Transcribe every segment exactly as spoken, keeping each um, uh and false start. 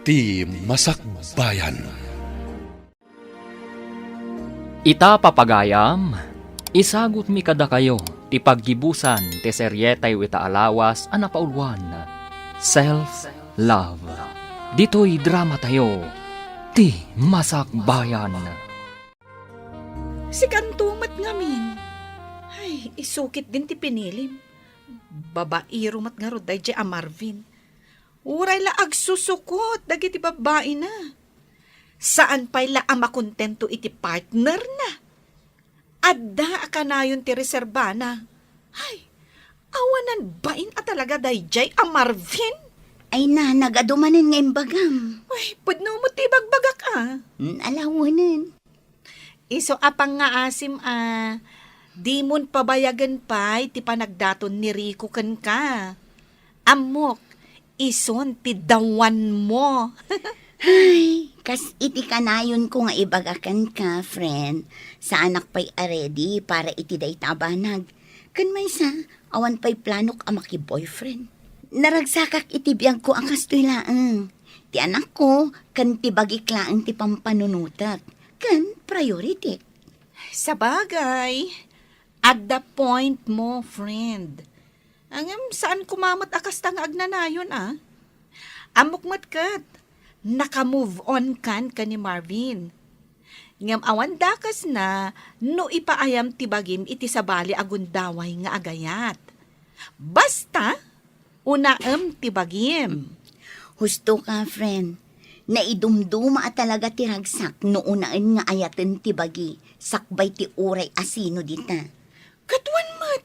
Ti Masakbayan. Ita, papagayam, isagutmi kadakayo ti paggibusan ti serietayo ita a lawas a napauluan, Self Love. Ditoy dramatayo, Ti Masakbayan. Sikanto met ngamin. Ay, isu ketdin ti pinilim. Babaero met ngarud daydiay a Marvin. Uray la agsusukot dagiti babbaina. Saan pay la a makontento iti partnerna. Adda a kanayon ti reserbana. Ay, awanan bain a talaga daydiay a Marvin. Ay na, nagadu manen nga imbagam. Ay, pudno met ti ibagbagak a. Mm, alawenen. Isu a pangngaasim a, dimon pabayagen pay ti panagdaton ni Rico kenka. Ammok, isun ti dawanmo. Ay, kas iti kanayonko nga ibaga kenka, friend, saanak pay a ready para iti dayta a banag. Ken maysa, awan pay planok a maki-boyfriend. Naragsakak iti biagko a kastoy laeng. Ti anakko ken ti bagik laeng ti pampanunotek ken priority. Sabagay, adda point mo, friend. Ngem saan koma met a kasta nga agnanayon, a? Ammok met ket, naka-move on kan ken ni Marvin. Ngem awan dakesna no ipaayam ti bagim iti sabali a gundaway nga agayat. Basta, unaem ti bagim. Husto ka, friend. Naidumduma a talaga ti ragsak no unaen nga ayaten ti bagi sakbay ti uray a sino dita. Kaduan met.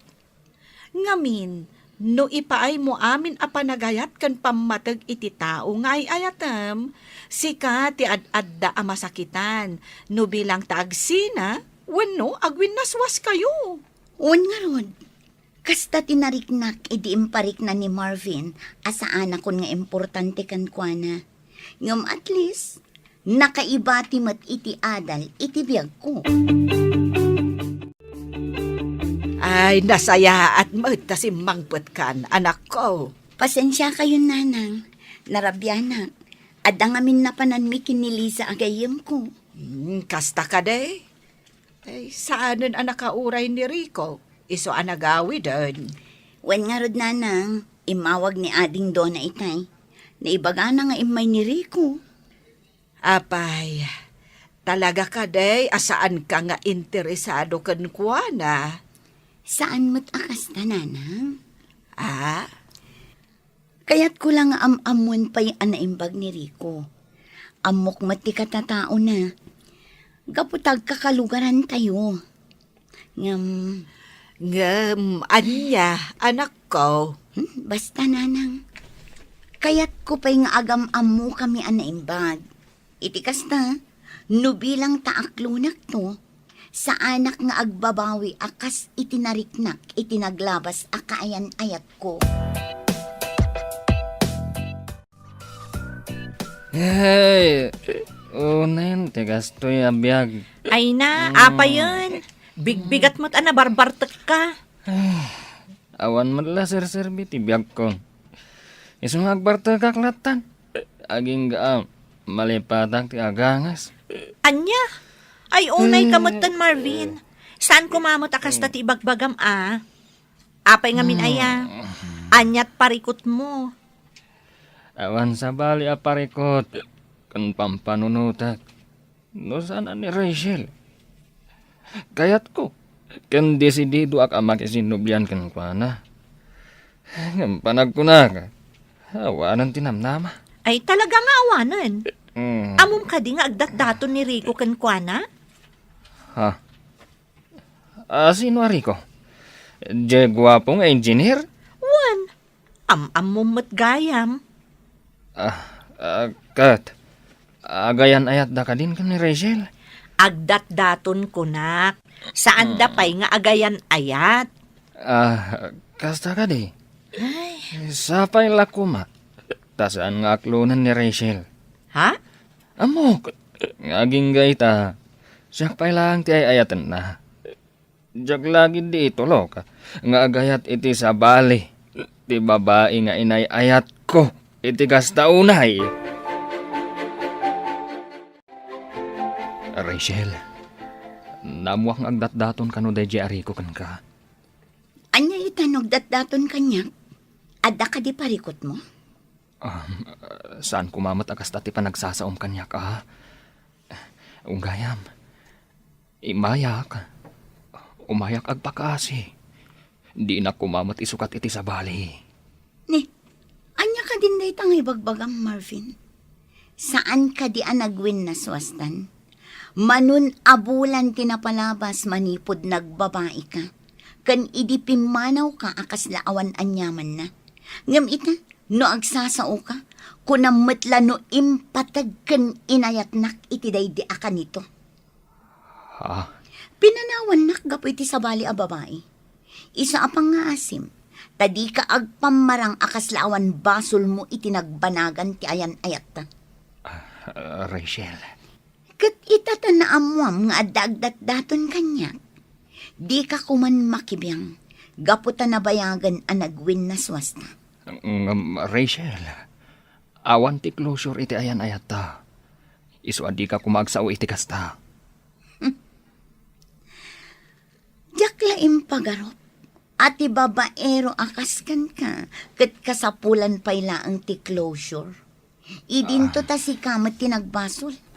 Ngamin, no ipaaymo amin a panagayat ken pammateg iti tao nga ay-ayatem, sika ti ad-adda a masakitan, no bilang ta agsina, wenno agwinnaswaskayo. Wen ngarud, kasta ti nariknak idi imparikna ni Marvin a saanakon nga importante kenkuana. Ngem at least, nakaibati met iti adal iti biagko. Ay, nasayaat met ta simmangpetkan, anakko. Pasensiakayon, nanang. Narabianak. Adda ngamin napananmi ken ni Liza a gayyemko. Hmm, kasta kadi? Ay, saanen a nakauray ni Rico, isu a nagawiden. Wen ngarud, nanang, immawag ni Ading Dona itay. Naibagana nga immay ni Rico. Apay, talaga kadi a saanka nga interesado kenkuana? Saan met a kasta, nanang. Ah? Kayatko la nga am-ammoen pay a naimbag ni Rico. Ammok met ti katataona. Gapu ta agkakalugarantayo. Ngem, ngem, ania, anakko? Hmm, basta, nanang. Kayatko pay nga agam-ammokami a naimbag. Iti kasta, no bilang ta aklonekto, saanak nga agbabawi a kas iti nariknak iti naglabas a kaayan-ayatko. Hey, unen ti kastoy a biag. Ay na, mm, apayen. Bigbigat met a nabarbartekka. Awan met la serserbi ti biagko. Isu nga agbartekak lattan. Agingga a malipatak ti agangas. Ania? Ay, unay ka metten, Marvin. Saan koma met a kasta ti ibagbagam a? Apay ngamin aya? Aniat parikutmo? Awan sabali a parikut ken pampanunotak. No saan a ni Rachel, kayatko, ken desididoak a makisinnobian kenkuana. Ngem panagkunak, awanen ti namnama. Ay, talaga nga awanen? Mm. Ammom kadi nga agdatdaton ni Rico kenkuana? Ha? Ah, sino a Rico? Diay guapo nga engineer? Wen, am-ammom met gayam. Ah, ah, ket, agayan-ayatda kadin ken ni Rachel? Agdatdaton kunak. Saanda pay nga agayan-ayat. Ah, kasta kadi? Ay. Sapay la koma, ta saan nga aklonen ni Rachel. Ha? Ammok, nga agingga ita, siak pay laeng ti ay-ayatenna. Diak la ketdi itulok nga agayat iti sabali ti babai nga inay-ayatko iti kasta unay. Rachel, naammoak nga agdatdaton kano daydiay a Rico kenka. Ania ita no agdatdaton kaniak? Adda kadi parikutmo? Um, saan koma met a kasta ti panagsasaom kaniak, a? Ugayam, imayak. Umayak agpakaasi. Dinak koma met isukat iti sabali. Ni, ania kadin dayta nga ibagbagam, Marvin? Saan kadi a nagwinnaswastan? Manun a bulan ti napalabas manipud nagbabaika, ken idi pimmanawka a kasla awan aniamanna. Ngem ita, no agsasaoka, kunam met la no impateg ken inayatnak iti daydi a kanito. Ha? Pinanawannak gapu iti sabali a babai. Isu a pangngaasim, ta dika agpammarang a kasla awan basolmo iti nagbanagan ti ayan-ayatta. Ah, Rachel. Ket ita ta naammoam nga adda agdatdaton kaniak, dika koman makibiang gapu ta nabayagen a nagwinnaswasta. Ngem, Rachel, awan ti closure iti ayan-ayatta. Isu a dika koma agsao iti kasta. Diak la impagarup a ti babaero a kas kenka ket kasapulan pay laeng ti closure. Idinto ta sika met ti nagbasol.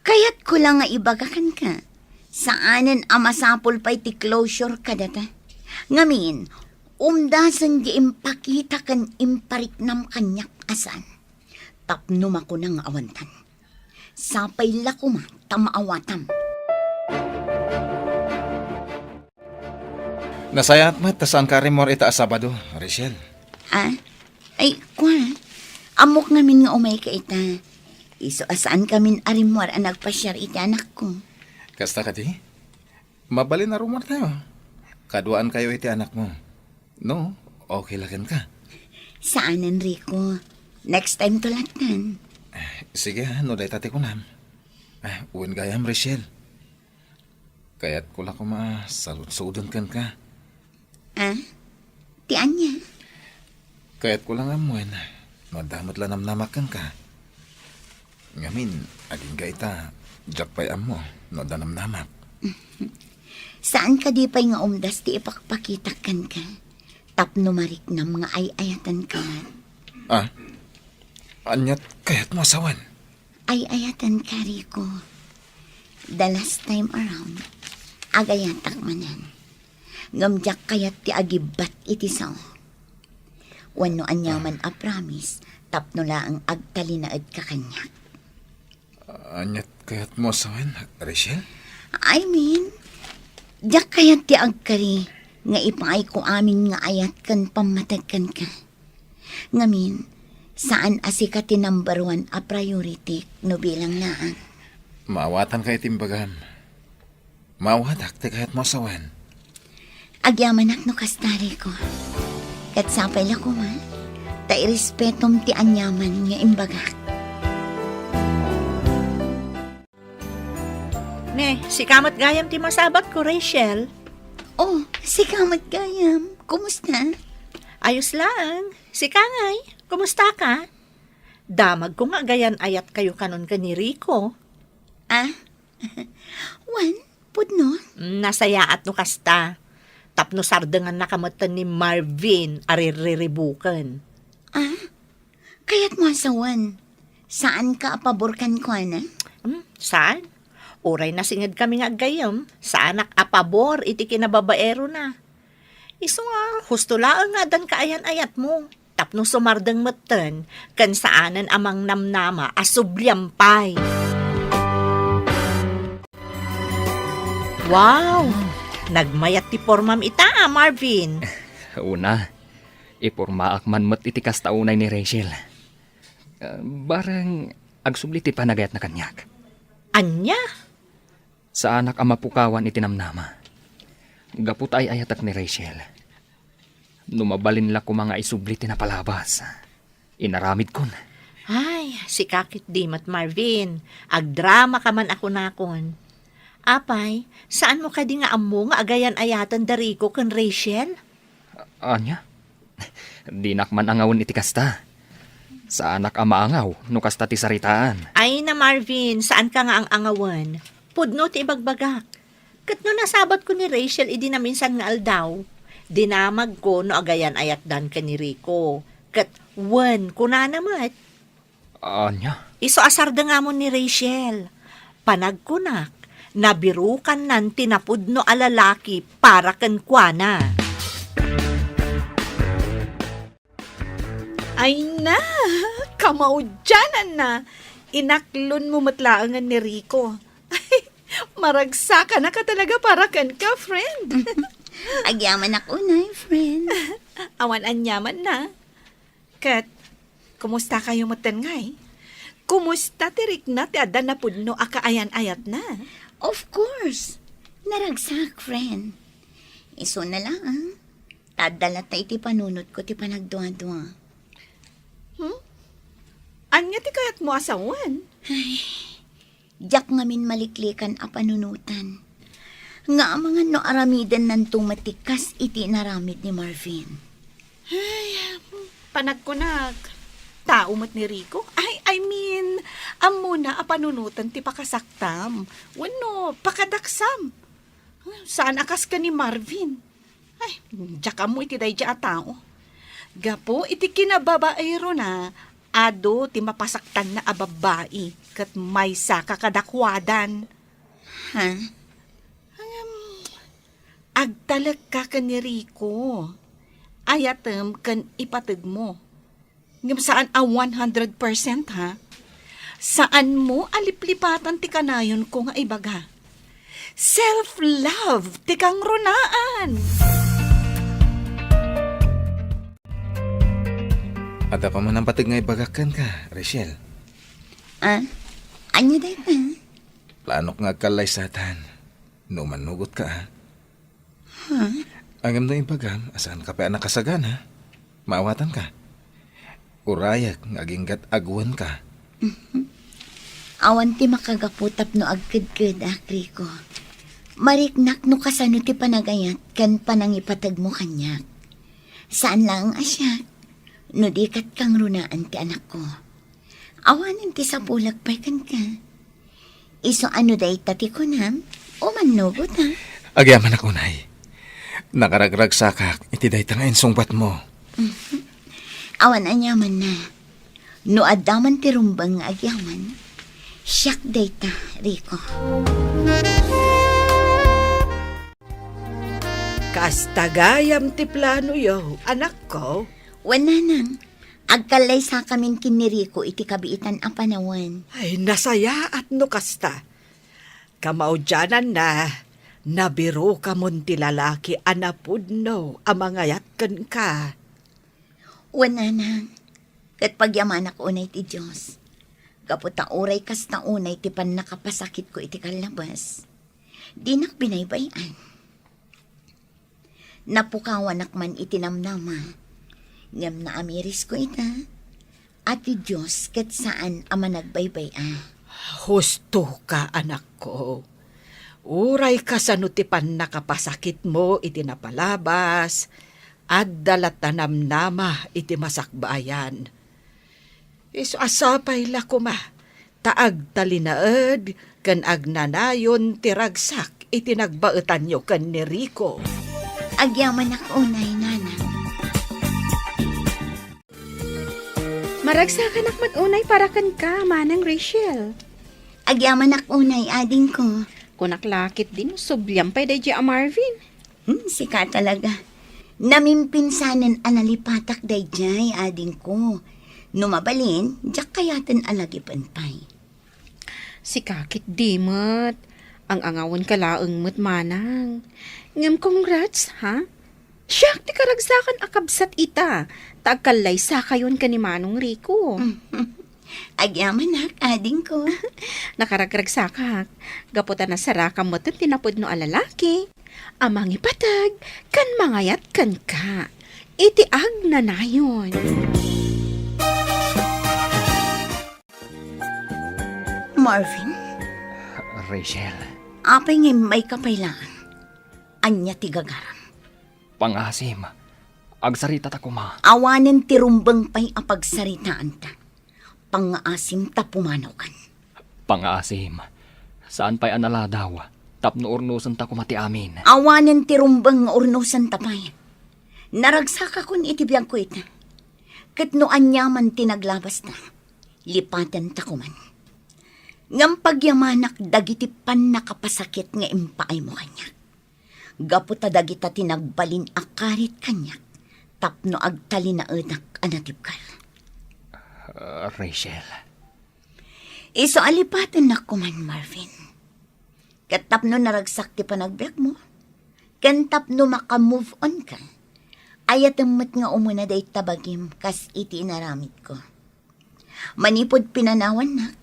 Kayatko la nga ibaga kenka, saanen a masapul pay ti closure kadata. Ngamin, umdasen ti impakita ken impariknam kaniak a saan. Tapno makuna nga awantan. Sapay la koma ta maawatam. Nasayaat met ta saanka a rimmuar ita a Sabado, Rachel. Ah? Ay, kua. Ammok ngamin nga umayka ita. Isu a saankamin a rimmuar a nagpasiar iti anakko. Kasta kadi? Mabalin a rummuartayo. Kaduaankayo iti anakmo. No, okay la kenka? Saanen, Rico. Next time to lattan. Sige, ah, no dayta ti kunam. Ah, wen gayam, Rachel. Kayatko la koma a saludsoden kenka. Ah? Ti ania? Kayatko la nga ammoen no adda met la namnamak kenka. Ngamin, agingga ita, diak pay ammo no adda namnamak. Saan kadi pay nga umdas ti ipakpakitak kenka? Tapno mariknam nga ay-ayatenka met. Ah? Aniat kayatmo a sawen? Ay-ayatenka, Rico. The last time around, agayatak manen. Ngem diak kayat ti agibbat iti sao. Wenno aniaman a promise tapno laeng agtalinaedka kaniak. Aniat kayatmo a sawen, Rachel? I mean, diak kayat ti agkari nga ipaayko amin nga ayat ken pammateg kenka. Ngamin, saan a sika ti number one a priority no bilang naak. Maawatanka iti imbagam. Maawatak ti kayatmo a sawen. Agyamanak no kasta, Rico. Ket sapay la koma, ta irespetom ti aniaman nga imbagak. Ne, sika met gayam ti masabatko, Rachel. Oh, sika met gayam. Kumusta? Ayos laeng. Sika ngay, kumusta ka? Damagko nga agayan-ayatkayo kanon ken ni Rico. Ah? Wen, pudno? Mm, nasayaat no kasta. Tapno sardengannaka metten ni Marvin a rirriribuken. Ah? Kayatmo a sawen, saanka a pabor kenkuana? Hmm, saan? Uray nasingedkami nga aggayyem, saanak a pabor iti kinababaerona. Isu a, husto laeng nga addan kaayan-ayatmo. Tapno sumardeng metten, ken saanen a mangnamnama a subliam pay. Wow! Nagmayat ti pormam ita, a, Marvin. Una, ipormaak man met iti kasta unay ni Rachel. Ah, bareng agsubli ti panagayatna kaniak. Ania? Saanak a mapukawan iti namnama. Gapu ta ay-ayatek ni Rachel. No mabalin la koma nga isubli ti napalabas, inaramidkon. Ay, sika ketdi met, Marvin. Agdramaka man a kunakon. Apay, saanmo kadi nga ammo nga agayan-ayaten da Rico ken Rachel? Ania? Dinak man angawen iti kasta. Saanak a maangaw no kasta ti saritaan. Ay na, Marvin, saanka nga ang-angawen. Pudno ti ibagbagak. Ket no nasabatko ni Rachel idi naminsan nga aldaw, dinamagko no agayan-ayatdan ken ni Rico. Ket wen, kunana met. Ania? Isu a sardengamon ni Rachel. Panagkunak, nabirukannan ti napudno a lalaki para kenkuana. Ay na, kamaudiananna. Inaklonmo met laengen ni Rico. Ay, maragsakanak a talaga para kenka, friend. Agyamanak unay, friend. Awan aniamanna. Ket, kumustakayo metten ngay? Kumusta ti rikna ti adda napudno a kaayan-ayatna? Of course. Naragsak, friend. Isuna laeng. Ta adda latta iti panunotko ti panagduadua. Hmm? Ania ti kayatmo a sawen? Diak ngamin maliklikan a panunotan. Nga amangan no aramidennanto met ti kas iti inaramid ni Marvin. Ay, panagkunak, tao met ni Rico. Ay, I mean, ammona a panunotan ti pakasaktam. Wenno, pakadaksam. Saan a kas ken ni Marvin. Ay, diak ammo iti daydiay a tao. Gapu iti kinababairona, adu ti mapasaktanna a babbai ket maysaka kadakuadan. Ha? Ngem, agtalekka ken ni Rico. Ayatem ken ipategmo. Ngem saan a one hundred percent, ha? Saanmo a liplipatan ti kanayonko nga ibaga. Self-love ti kangrunaan! Adda pa man a pateg nga ibagak kenka, Rachel. Ah? Ania dayta? Planok nga agkallaysatan. No mannugotka, ah. Ha? Ngem no ibagam a saanka pay a nakasagana, maawatanka. Urayek nga aginggat agwenka. Awan ti makagapu tapno agkedkedak, Rico. Mariknak no kasano ti panagayat ken panangipategmo kaniak. Saan laeng a siak, no di ket kangrunaan ti anakko. Awanen ti sapulek pay kenka. Isu a no dayta ti kunam, umannogota. Agyamanak unay. Nakaragragsakak iti dayta nga insungbatmo. Awan aniamanna. No adda man ti rumbeng nga agyaman, siak dayta, Rico. Kasta gayam ti planoyo, anakko? Wen, nanang. Agkallaysakamin ken ni Rico iti kabiitan a panawen. Ay, nasayaat no kasta. Kamaudiananna, nabirukamon ti lalaki a napudno a mangayat kenka. Wen, nanang, ket pagyamanak unay ti Dios, gapu ta uray kasta unay ti pannakapasakitko iti kallabes, dinak binaybay-an. Napukawanak man iti namnama, ngem naamirisko ita, a ti Dios ket saan a managbaybay-a. Hustoka, anakko. Uray kasano ti pannakapasakitmo iti napalabas, adda latta namnama iti masakbayan. Isu a sapay la koma ta agtalinaed ken agnanayon ti ragsak iti nagbaetanyo ken ni Rico. Agyamanak unay, nanang. Maragsakanak met unay para kenka, Manang Rachel. Agyamanak unay, adingko. Kunak la ketdi no subliam pay daydiay a Marvin. Hmm, sika talaga. Namimpinsanen a nalipatak daydiay, adingko. No mabalin, diak kayaten a lagipen pay. Sika ketdi met. Ang-angawenka laeng met, manang. Ngem congrats, ha? Siak ti karagsakan a kabsat ita, ta agkallaysakayon ken ni Manong Rico. Agyamanak, adingko. Nakaragragsakak, gapu ta nasarakam metten ti napudno a lalaki a mangipateg ken mangayat kenka iti agnanayon. Marvin? Rachel. Apay nga immayka pay laeng? Ania ti gagaram? Pangaasim. Agsaritata koma. Awanen ti rumbeng pay a pagsaritaanta. Pangaasim ta pumanawkan. Pangaasim. Saan pay a naladaw tapno urnosenta koma ti amin. Awanen ti rumbeng nga urnosenta pay. Naragsakakon iti biagko ita. Ket no aniaman ti naglabasta, lipatenta koman. Ngem pagyamanak dagiti pannakapasakit nga impaaymo kaniak. Gapu ta dagita ti nagbalin a karit kaniak tapno agtalinaedak a natibker. Ah, Rachel. Isu a lipatennak koman, Marvin. Ket tapno naragsak ti panagbiagmo, ken tapno maka-move on ka, ayatem met nga umuna dayta bagim kas iti inaramidko. Manipud pinanawannak,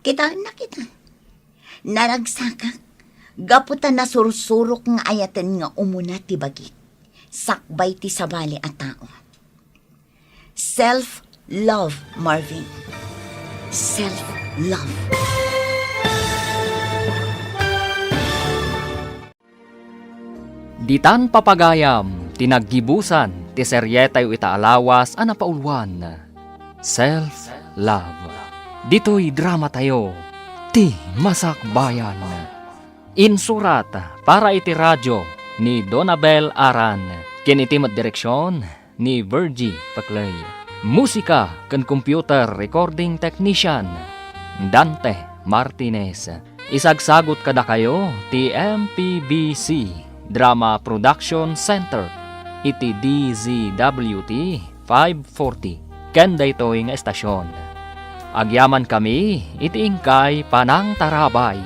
kitaennak ita. Naragsakak, gapu ta nasursurok nga ayaten nga umuna ti bagik, sakbay ti sabali a tao. Self-love, Marvin. Self-love. Ditan papagayam ti naggibusan ti serietayo ita a lawas a napauluan, Self Love. Ditoy dramatayo, Ti Masakbayan. Insurat para iti radio ni Donabel Aran, ken iti met direksion ni Virgie Peclay. Musika ken computer recording technician, Dante Martinez. Isagsagut kadakayo ti M P B C Drama Production Center iti D Z W T five forty ken daytoy nga estasion. Agyamankami iti inkay panangtarabay.